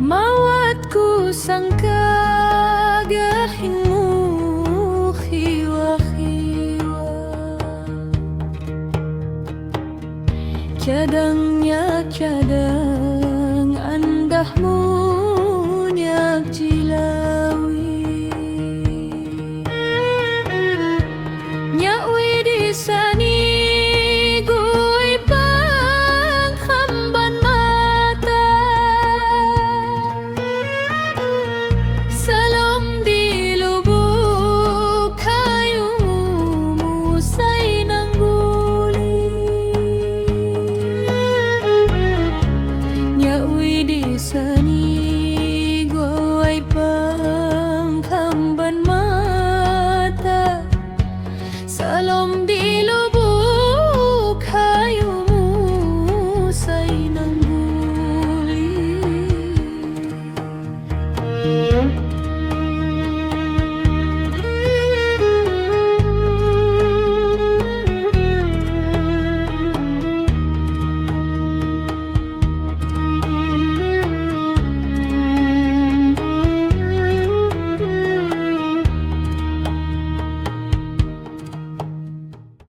Mawat ku sangka gahinmu khiwa-khiwa. Cadangnya cadang andahmu nyak jilawi. Nyak wi disani gui panghamban mata. Salom di lubuk hayu musai nangguli. Nyak wi disani gui panghamban mata. Salom di lubuk hayu musai nangguli.